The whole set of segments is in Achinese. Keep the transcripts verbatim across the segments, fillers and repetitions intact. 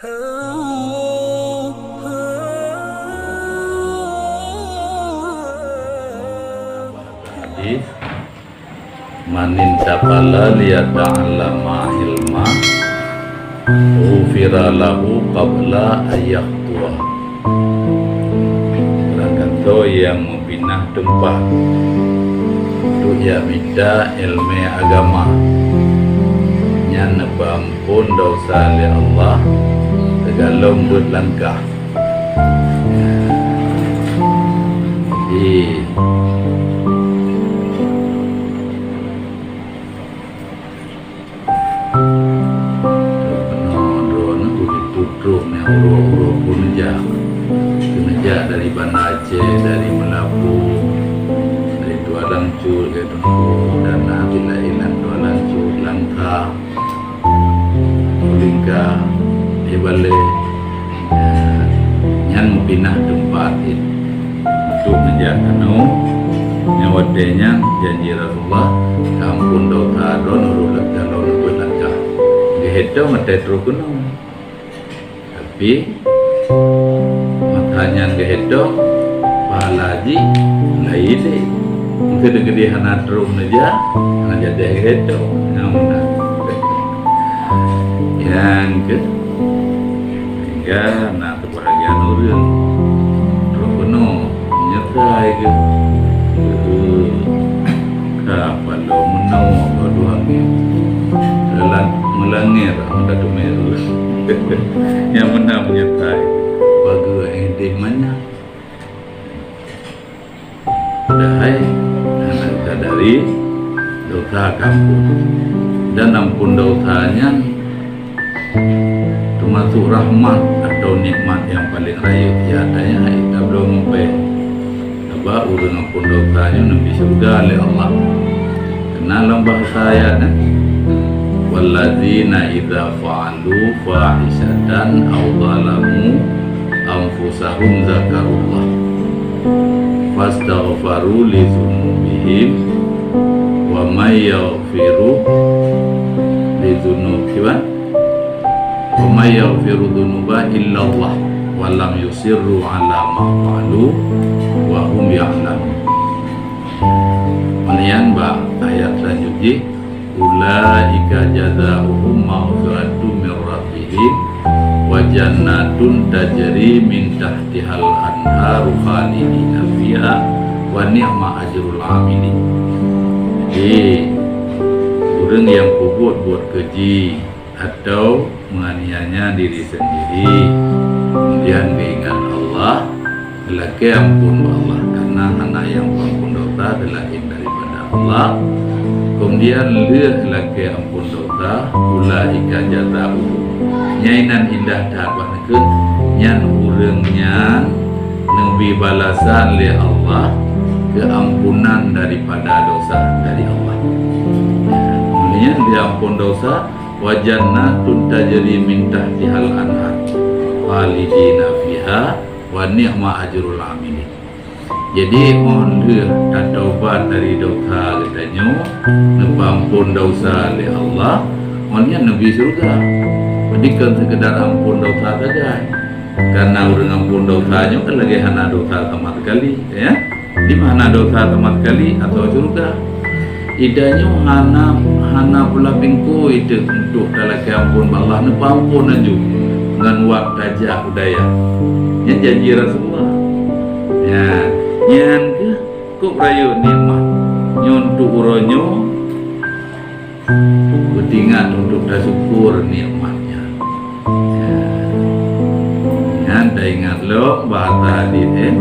Hadis, "Man intafala liyata'allama ilma, ghufira lahu qabla an yakhtuwa." Barang gasoe nyang meupinah teumpat untuk jak mita iéleumé agama, nyan neupeuamphon desya lé Allah sigohlom beuet langkah. Jadi, keunoe droeneuh udeb tutroh nyang uroe-uroe peuneujak. Peuneujak dari Banda Aceh, dari Meulaboh, dari Tualang Cut, dari Teungku, dan na cit laén lam Tualang Cut, Langkah, Lingka, Ibaleh. Nyan meupinah teumpat jih. Untuk neujak keunoe, nyang watée nyan janji Rasulullah, "Teuamphon desya droeneuh rot lagée lôn beuet langkah." Geuhitong watée troh keunoe. Tapi, masa nyan geuhitong, pahala jih laén lé. Meunyoe teukeudi hana troh neujak, hana jadeh geuhitong. Nyang meunan. Nyang keu, sehingga na Keubahgiaan ureuëng troh keunoe meunyeusai geuh. Ka paloe meunoe, dua-dua angén. Dalam meulangér, meuda teumé ureuëng. Nyang meunan meunyeusai. Bagoe éh deh manyang. Padahai hana teusadari desya keu amphon. Dan amphon desya nyan teumasok rahmat atau nikmat nyang paleng rayeuk. Ya, tanya hai tabloe ngon péng. Sabab ureuëng amphon desya nyoe neubri syeuruga lé Allah. Keunan lam bahasa ayat nyan, "Wallazina idza fa'alu fahishatan aw zalamu anfusahum zakarullah fastaghfaru li dzunubihim wa may yaghfiru li dzunub-, kiban? Wa may yaghfiru dzunuba illallah wa lam yusirru ala ma fa'alu wa hum ya'lamun." Kemudian bak ayat selanjut jih, "Ulaika jazaohum maghfiratun mir rabbihim wa jannatun tajri min tahtihal anharu khalidina fiha wa ni'ma ajrul amilin." Jadi, ureuëng nyang peubuet buet keji atau menganiaya diri sendiri, kemudian geuingat Allah, geulakée amphon bak Allah, karena hana nyang peuamphon desya seulaén daripada Allah. Kemudian lheueh geulakée amphon desya, ulaika jazaohum. Nyan inan indah that bak neukheun, nyan ureuëng nyan neubri balasan lé Allah keuampunan daripada desya dari Allah. Nyan lheueh amphon desya, "Wa jannatun tajri min tahtihal anhar, khalidina fiha, wa ni'ma ajrul amilin." Jadi, óh lheueh tataubat dari desya geutanyoe, neupeuamphon desya lé Allah, óh lheueh nyan neubri syeuruga. Jadi, kon seukeudar amphon desya sagai. Karena ureuëng amphon desya nyoe kan lagée hana desya sama sekali, ya. Di mana desya sama sekali atau syeuruga? Ida nyoe hana, hana pula pingkui teuk untuk talakée amphon bak Allah, neupeuamphon laju ngon wab tajak u dayah. Nyan janji Rasulullah. Nyan, nyan keuh kok rayeuk nikmat. Nyoe untuk uroe nyoe Beutingat untuk tasyukur nikmat nyan. Nyan taingat lom bahasa hadis, eh,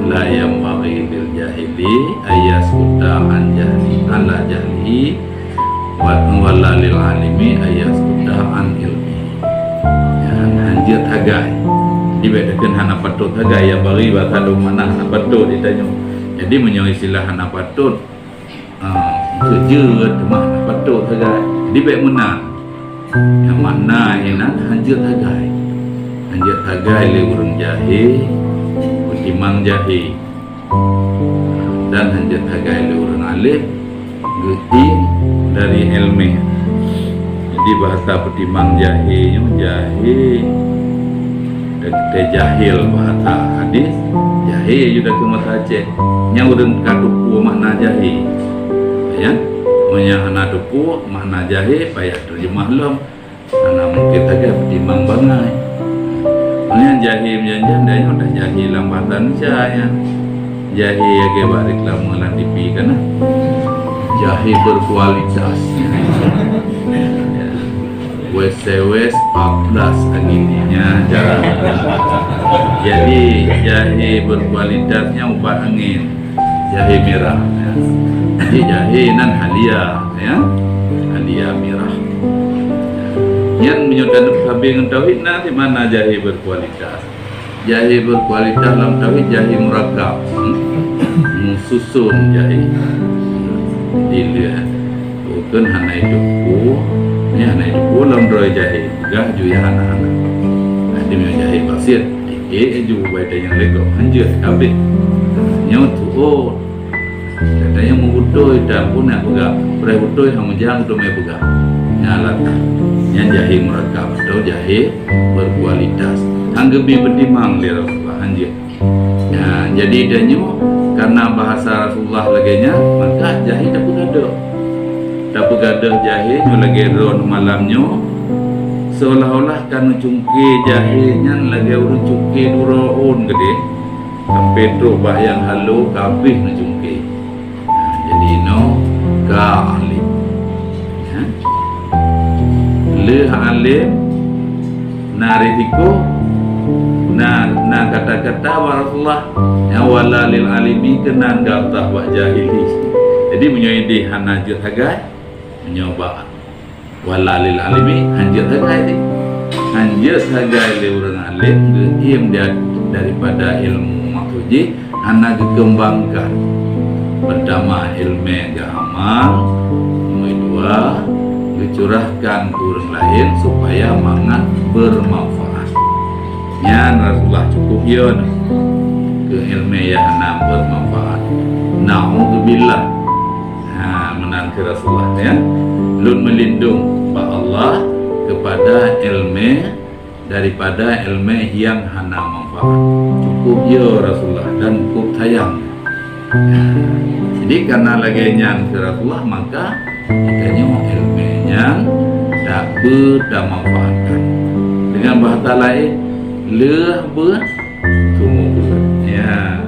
"La yanbaghi lil jahili ayyaskuta an jahli, ala jahlihi, wa, wa la lil alimi ayyaskuta an ilmihi." Nyan hanjeuet hagai. Jadi, bék takheun hana patot hagai, yanbaghi bahasa lom mana hana patot ditanyoe. Jadi, meunyoe istilah hana patot, Ah, keu jeuet teuma hana patot sagai. Jadi bék meunan. Nyang makna inan hanjeuet sagai. Hanjeuet sagai lé ureuëng jahé, peutimang jahé. Dan hanjeuet sagai lé ureuëng aléh, geuieng dari iéleumé. Jadi bahasa peutimang jahé nyoe, jahé Teuh jahil bahasa hadis, jahé ju takheun bahasa Aceh. Nyang ureuëng ka teupeue makna jahé. Ya, meunyoe hana teupeue makna jahé, payah teujeumah lom. Hana mungken sagai peutimang bangai. Meunyoe jahé meujan-jan, dan nyoe dah jahé lam bahasa Indonesia, ya. Jahé lagée bak reklame lam T V kan, nah. Jahé berkualitas. Ya. Wes sewes empat belas anginnya jarang. Jadi, jahé berkualitasnya ubat angin. Jahé mirah, ya. Jadi, jahé nan halia, ya. Halia mirah. Nyan meunyoe taneuk sabe ngon tauhid, na di mana jahé berkualitas? Jahé berkualitas lam tauhid, jahé murakab. Hmm? Meususon jahé. Jadi, dia bukan hana itu ku, ni hana itu ku lam droe jahé. Peugah ju ya hana-hana. Nanti meunyoe jahé basiet, eh, ju bai tanyong lego, hanjeuet kabeh. Nyoe tuot. Katanya meubeutôi dan pun nak peugah. Preh beutôi hana meujan untuk mai peugah. Nya latah. Nyan jahé murakab atau jahé berkualitas. Hana geubi peutimang lé Rasulullah, hanjeuet. Ya, jadi tanyoe, karena bahasa Rasulullah lagée nyan, maka jahé tapeugadôh. Tapeugadôh jahé nyoe lagée droe malam nyoe, seolah-olah ka neucungke jahé nyan lagée ureuëng cungke duroe ôn keudeh, sampoe trok bak nyang halo ka habéh neucungke. Jadi, inoe ka além. Ya. Lheueh além, na risiko, na, na kata-kata bak Rasulullah, nyang wala lil alimi keunan gampang bak jahili. Jadi, meunyoe ideh hana jeuet sagai, meunyoe bak wala lil alimi, hanjeuet sagai teuh. Hanjeuet sagai lé ureuëng além geuiem dia-, daripada ilmu, maksud jih hana geukeumbangkan. Peurtama, ilmé geuamal, nomor dua, geucurahkan keu ureuëng laén supaya mangat beumanfaat. Nyan Rasulullah cukup yo keu ilmé nyang hana beumanfaat. Naudzubillah. Ha, meunan keu Rasulullah, ya. Lôn meulindong bak Allah keupada ilmé, daripada ilmé nyang hana manfaat. Cukup yo Rasulullah dan cukup sayang. Ha, jadi karena lagée nyan keu Rasulullah, maka geutanyoe ilmé nyan dak beu tamanfaatkan. Dengan bahasa laén, lheueh beuet, tumu beuet. Ya.